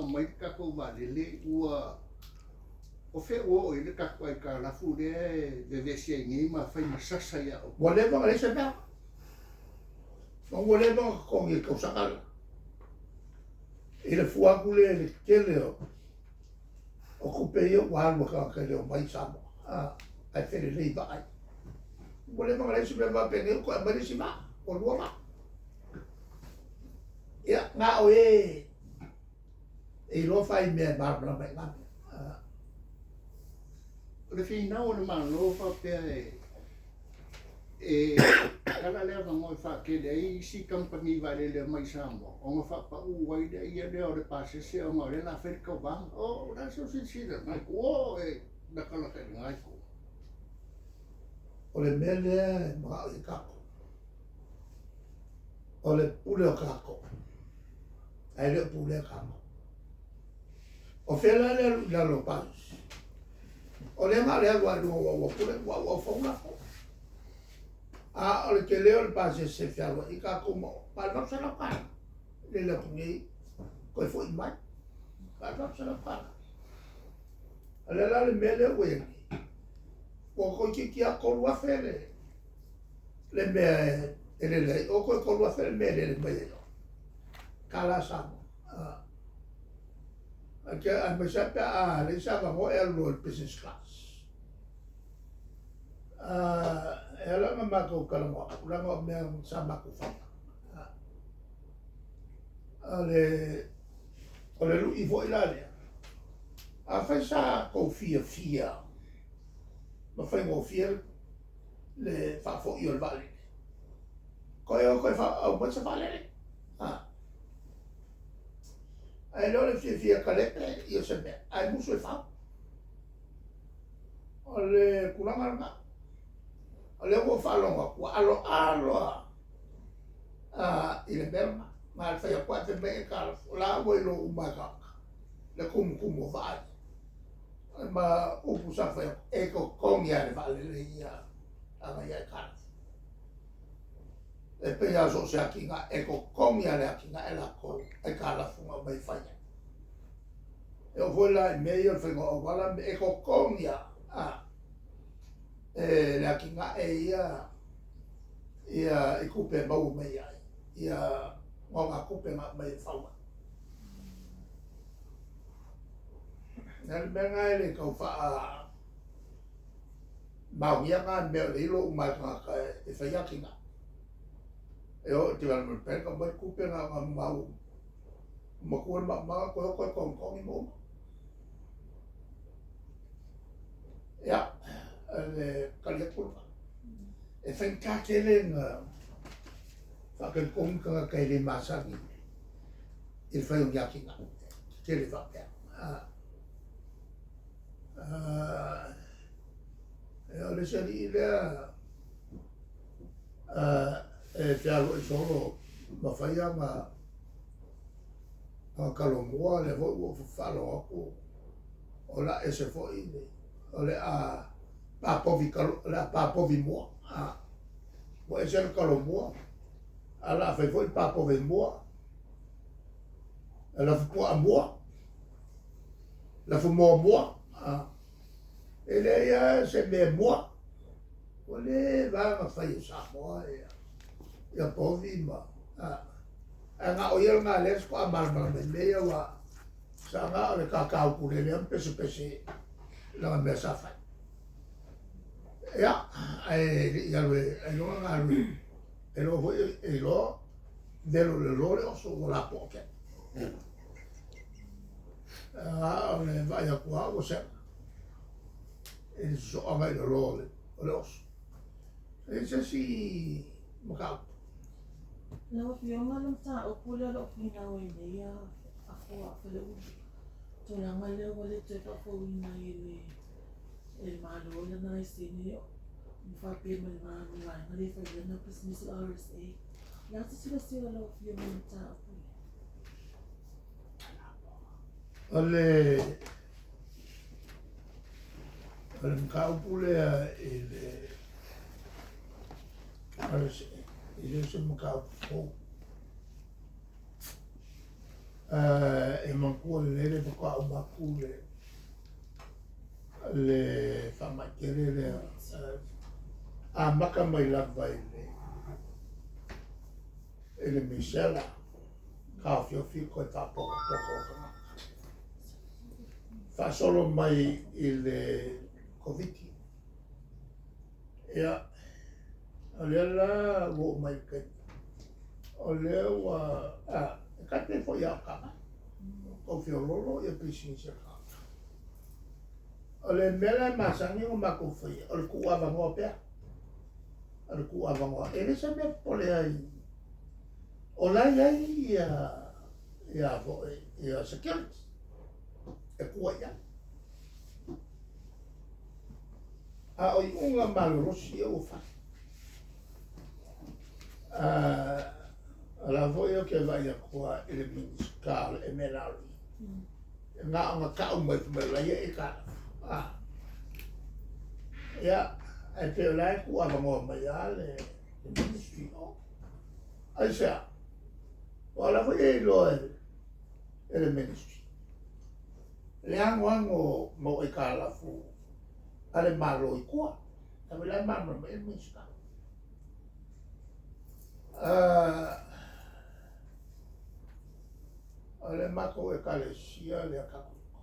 aumai le tatou vaalele ua o fea ua oo i ai le tatou aitalafu lea e vevesi ai nei ma fai ma sasa ia outou? Ua leva ona leai se mea. Ma ua leva ona totogi i le tausaga lea. I le fua atu lea i le tele o o tupe ia ua alu a tagata e le omai i Samoa, a, ae felelei vaa ia. Ua leva ona leai se mea faapenei ua toe aumai le isi vaa, ua lua vaa. Ia, na o e e iloa fai mea e malamalama i na mea. O le finau a le Malo faapea e e tala le avanoa e faatele ai isi kamupani vaalele mai Samoa ona faapau ai lea ia lea o le pasese ona o lea o le a fai le tauvaga. O le a sou silasila i lena itu? O e latalata i lena itu. O le mea lea e manao i ai tatou, o le pule o tatou, ae le o pulea tatou. O fea la le alu i lalo o pasese? O lea na o le alu lava i luga ua ua pule ua auau fou latou. A o le tele o le pasese e fealuai ai tatou ma o, na o le $800 lele atu nei toe foi mai. Na o le $800. O le a la le mea lea ua i ai nei? Ua toeitiiti lava $3,000 le le mea e lele ai o, toe $3,000 le mea e lele mai ai o. Tala Samoa. Aemaise lava pe a leai se avanoa e alu loa i le business class. E ala ona matou talanoa atu, leaga o mea sa matou faia. O le, o le lui foi la lea, afai sa tou fiafia ma faigofie le faafoi o le vaalele, toe o toe aumai se vaalele. Ae le o le fiafia e kalepe ia se mea, ae musu e fau. O le tulaga lena. O lea ua ou faalogo atu, ua aloalo lava i le mea lena. Na o le fai atu lava ae fai mai aitalafu. O la ua iloa uma e tagata le tumutumu o vaa ia. Ma upu sa fai atu, e totogi lava e le vaalele ia ana ia aitalafu. E pei lava o so o se atinae, e totogi lava e le atinae latou aitalafu na aumai e fai ai. E oo foi la i mea ia o le faiga o auala, e totogi lava e le atinae ia ia i tupe e maua mai ai ia nonogatupe na aumai e fau ai. O le mea lena e le tau faa maonia na mea o lea e iloa uma e tagata e fai atinae. E oo i Development Bank aumai le tupe na ona mau matua le maumau toe o toe togitogi ma uma. Ia, le tali atu lena. E faigata tele ona faatalitonu tagata e le masani i le fai o ni atinae tetele faapea. O le isi alii lea e fealuai solo ma fai ana talo mua, lea foi ua ou faalogo atu o le a ese foi, o le a papovi talo, o le a papovi mua. Ua ese le talo mua, ae o le a fai foi le papove mua, lafupuaa mua, lafumoa mua. E leai lava se mea mua. Ua leva ona fai e Samoa ia, ia povi ma, ae na o ia lena lea faatoa malamalama i mea ia aua sa na o le tata ukulele ma pesepese lana mea sa fai. Ia, ae le i alu e, ailoga na alu e, ailoga foi e iloa velo i le lo le oso ua lapoa tele. A o le vaai atu lava ua sega i le sosoaga i le lo o le oso. E i ai se isi mataupu? Lau Afioga, o le mataupu lea o lo o finau ai nei a Afoa Faleulu, tulaga lea ua le toe faafouina ai e le e le Malo lana laisene ma faapea ma le vaega lea e fai ai lana pisinisi o RSA. O le a se silasila a lau Afioga i le mataupu lea? O le o le mataupu lea i le RSA, e le o se mataupu fou. E manatua lelei le faatoa uma atu le le faamai tele lea amata mai lava i le i le misela taofiofi toe faapotopoko o tagata. Faasolo mai i le Koviti. Ia, o lea la ua oo mai i le taimi, o lea ua, e tai pei foi lava o tagata, tau feoloolo pisinisi a tagata. O le mea la e masani ona matou faia, o le tuuavanoa pea, o le tuuavanoa. E le o se mea e popole ai, o la e i ai ia, ia foi, ia security e tua i ai. A o iuga malolosi ia ua fai. O la foi ou te vaai atu lava i le Minisita o le MNRE, na ona tau mai fai mai o la e i ai aitalafu. Ia, ae pei o la e tuuavanoa mai lava le Ministry. Aisea? Aua o la foi e iloa e le Ministry le anoano o mau aitalafu a le Malo i tua. Talu ai la e malamalama i ai le Minisita. O le matou Ekalesia lea Katoliko,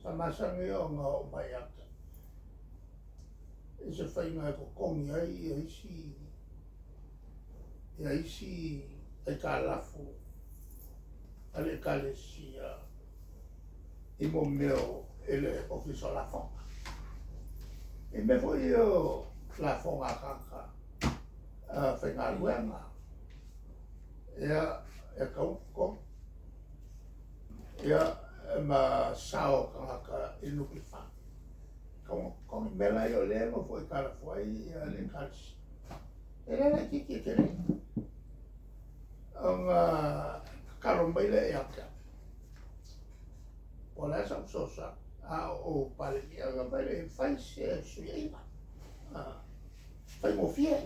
sa masani ona oo mai ia te au i se faiga e totogi ai ia isi ia isi aitalafu a le Ekalesia i mo mea o e le Ofisa o Lafoga. I mea foi ia o lafoga a tagata faigaluega, ia, e tatau ona totogi, ia, ma sao o tagata i le NPF, e tatau ona totogi. Mea la ia o lea e nofo aitalafu ai ia le Ekalesia, e le laitiiti e tele. Ona tatalo mai lea ia te au, po o le a sau fesoasoani, a o ou Palemia, ona fai lea, fai se fesuiaiga, faigofie.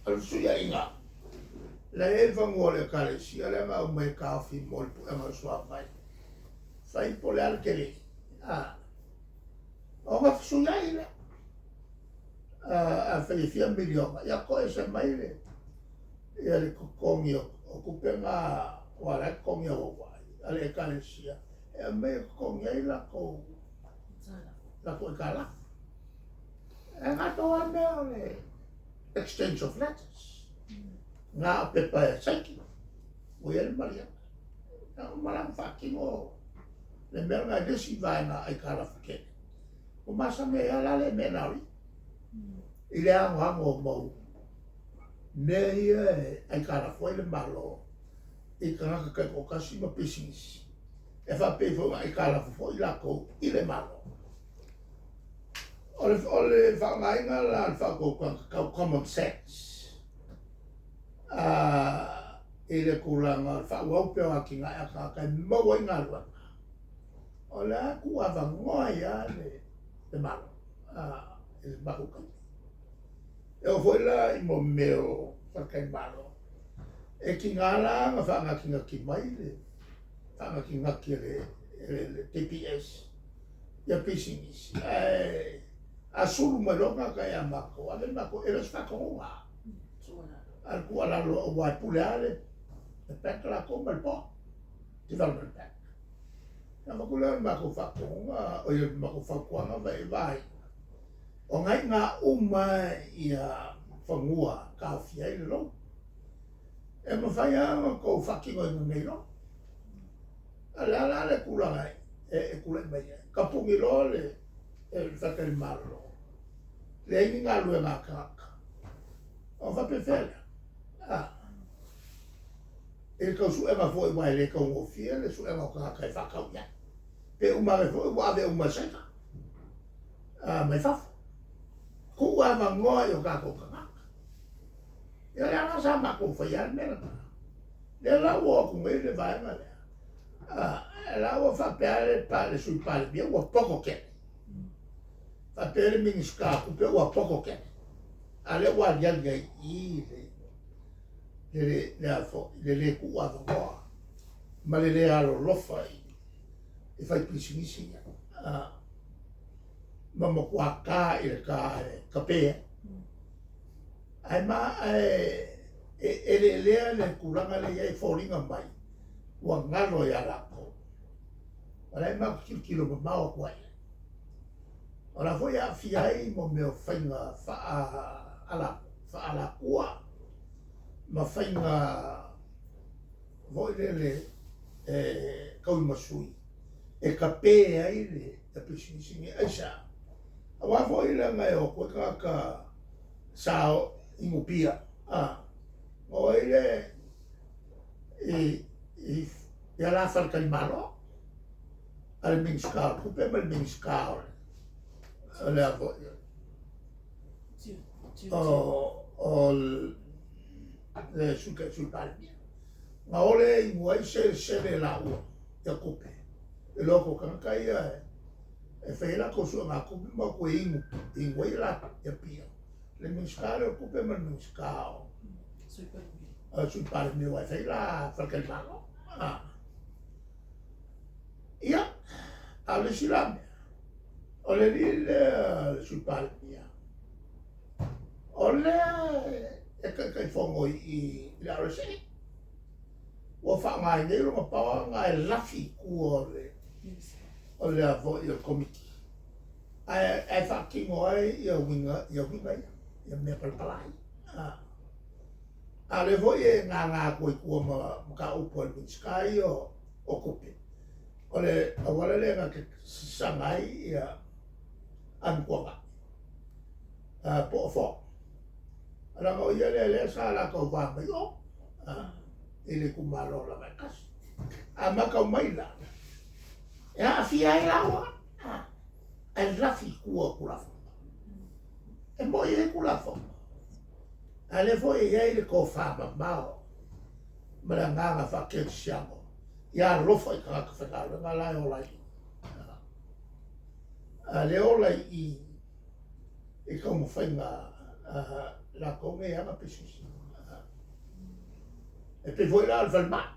O le fesuiaiga, la e i ai le fanua o le Ekalesia lea na aumai e taofi mo le puega o le suavai, fai po o le a le tele, ona fesuiai lea. Afai e fia miliona, ia toese mai le ia le totogi o tupe na ua ala ai totogi auauai a le Ekalesia e aumai e totogi ai latou latou aitalafu. E gata lava mea o le exchange of letters, na o pepa e saini, ua i ai le maliega. Na uma la ona faatino le mea lena i le isi vaega aitalafu tele, ua masani ai lava la le MNRE i le anoano o mau mea ia e aitalafu ai le Malo i tagata taitoatasi ma pisinisi, e faapei foi ona aitalafu foi latou i le Malo. O le, o le faaaogaina la o le faautautaga tatau, common sense, i le tulaga o le faaauau pea o atinae a tagata e maua ai galuega, o le a tuuavanoa ai lava le, le Malo i le matou taimi. E oo foi la i mo mea o faletalimalo, e tiga la ona faanatinati mai le faanatinati e le, le DPS ia pisinisi, ae a sulu mai loa tagata ia matou, ave matou, e le o se faatonuga. A le tuualalo aua e pule lava le bank latou ma le board, development bank. Ona avatu lea o le matou faatonuga, oi le matou fautuaga ma e vaai, o na iga uma ia fanua taofia ai le loan. E mafai lava ona outou faatinoina nei loan. A o le a la le tulaga e tulai mai ai? Tapuni loa le faletalimalo, leai ni galuega a tagata. Ona faapefea lea? A, i le tau suega foi aua e le taugofie le suega o tagata e faatau i ai. Pe uma ane foi ua ave uma e Saina mai fafo. Tuu avanoa i o tatou tagata. Ia o lea la sa matou faia le mea lena. Lea la ua oo atu nei le vaega lea. La ua faapea le, le Sui Palemia ua poto tele. Faapea le Minisita o Tupe ua poto tele. A lea ua aliali ai i i le, le, le, le, le, le tuuavanoa. ma le lē alolofa i faipisinisi ia, ma matuā ta i le ta e kape ai. Ae ma ae e eleelea le tulaga lea e i ai e foliga mai ua galo ia latou. O la e matou te tilotilo mamao atu ai i ai. O la foi e aafia ai mo mea o faiga faa-alatua ma faiga foi lele e tauimasui e tape ai le pisinisi nei. Aisea? Aua foi leaga e o atu ai tagata sa inupia, a, o ai le i, i, i ala faletalimalo a le Minisita o Tupe ma le Minisita o le, o le a foi, o le Sui Palemia. Na o le inu ai selesele e laua ia tupe. E loa ko tagata ia e fai ai latou suega tupe ma o atu e inu, inu ai latou ia pia. Le Minisita lea o Tupe ma le Minisita o Sui Palemia aua e fai la faletalimalo. Ah. Ia, a o le isi la mea, o le alii lea le Sui Palemia, o lea e taitaifono i le RSA. Ua faaaoga ai nei lona power na e lafi i tua o le o le a foi o le komiti ae ae faatino ai ia uiga ia uiga ia ia mea palapala ai. A a o lea foi e gagā atu ai i tua ma mataupu a le Minisita ia o tupe. O le auala lea na te saga ai ia Amituanai po o Fong. Leaga o ia lea lea sa latou va mai o i le itumalo lava e tasi. A matau mai la, e aafia ai laua, ae lafi i tua o Tulafono. E moi ai Tulafono, a o lea foi e i ai le tofa mamao ma le agaga faakerisiano ia alofa i tagata faigaluega la e ola ai. A lea ola i i taumafaiga a latou nei e ana pisinisi. E pei foi la o le falemai.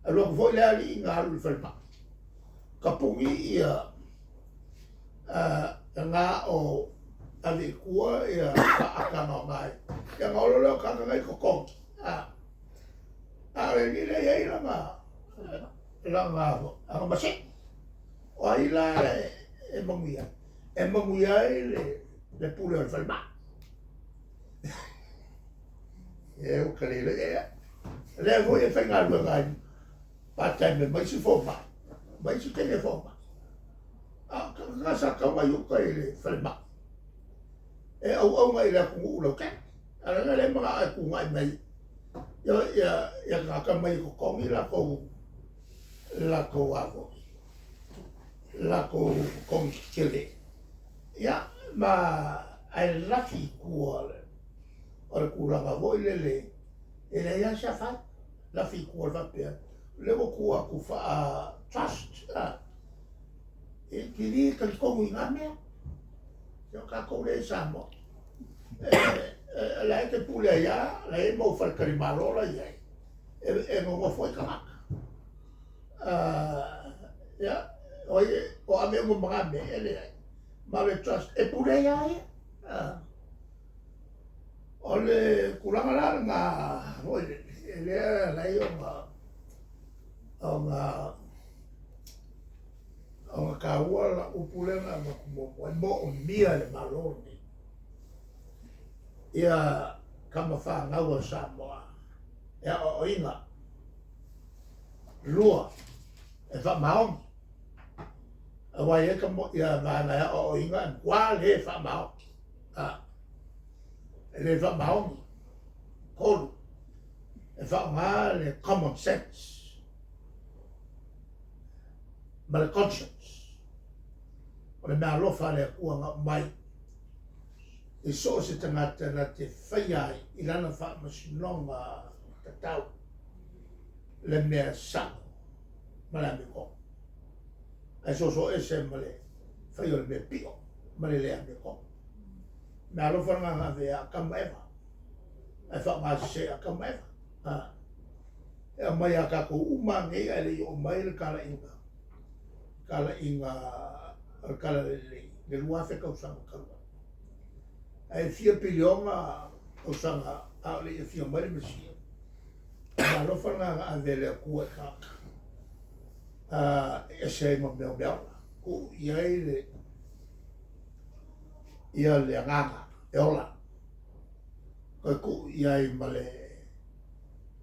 Alu atu foi le alii na alu i le falemai. Tapuni ia na o ave i tua ia faatagaga o nai. Ia na olo lea o tagata nei totogi. A o le alii lea e i ai lana lana ana masini. O ai la e manuia ai? E manuia ai le pule o le falemai. E ua ka le iloa. Lea foi e faigaluega ai part time ma isi fomai, ma isi teine fomai. A o tagata sa tau mai uka i le falemai. E auauna i le atunuu lautele. A o lea manao e tuugai mai ia ia ia tagata mai e totogi latou latou a foi latou totogi tetele. Ia ma ae lafi i tua o le tulaga foi lele e leai lava se afaina. Lafi i tua faapea lea ua tuu atu faa trust e te le talitonu i na mea. Se o tatou lea i Samoa. E la e te pule ai lava, la e i ai mau faletalimalo la e i ai, e nonofo ai tagata. Ia, o ai o ave uma ma na mea, e leai. Ma o le trust, e pule ai lava ia. O le tulaga la lena foi lele, e lea e ala ai ona ona taua lau upu lea na avatu muamua, e moomia e le Malo lenei ia tama fanau a Samoa e aoaoina. Lua, e faamaoni. Aua e i ai ia vaega e aoaoina e matua le faamaoni. E le faamaoni. Tolu, e faaaoga le common sense ma le conscience. O le meaalofa a le Atua na aumai i so o se tagata na te faia ai i lana faamasinoga tatau le mea sao ma le amiotonu. Ae soso ese ma le faia o le mea pio ma le le amiotonu. Meaalofa lena na ave ia Atamu ma Eva, ae faaaoga sese e Atamu ma Eva. E aumai iā tatou uma lava nei ae le i oo mai le talaiga, talaiga o le Talalelei i le 2000 tausaga talu ai. Ae fia piliona tausaga a o le i afio mai le Mesia. O le alofa lena na ave e le Atua i tagata e ese ai ma mea o meaola, tuu i ai le ia le agaga e ola, toe tuu i ai ma le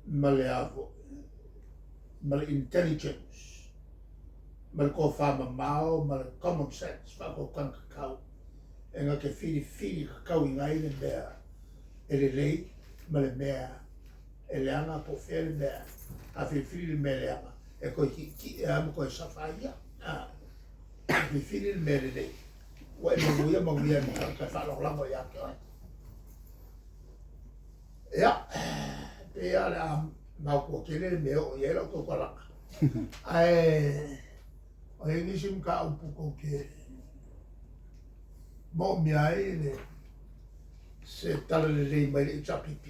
ma le a foi, ma le intelligence, ma le tofamamao ma le common sense, faautautaga tatau e na te filifili tatauina ai le mea e lelei ma le mea e leaga po o fea le mea. A filifili le mea leaga, e toe tietie lava ma toe safa ai ia. A filifili le mea lelei, ua e manuia, manuia ai ma tagata e faalagolago ia te oe. Ia, pei lava o le a maotua tele le mea e oo i ai lau tautalaga, ae o i ai nisi mataupu tou te moomia ai le se tala lelei mai le HRPP?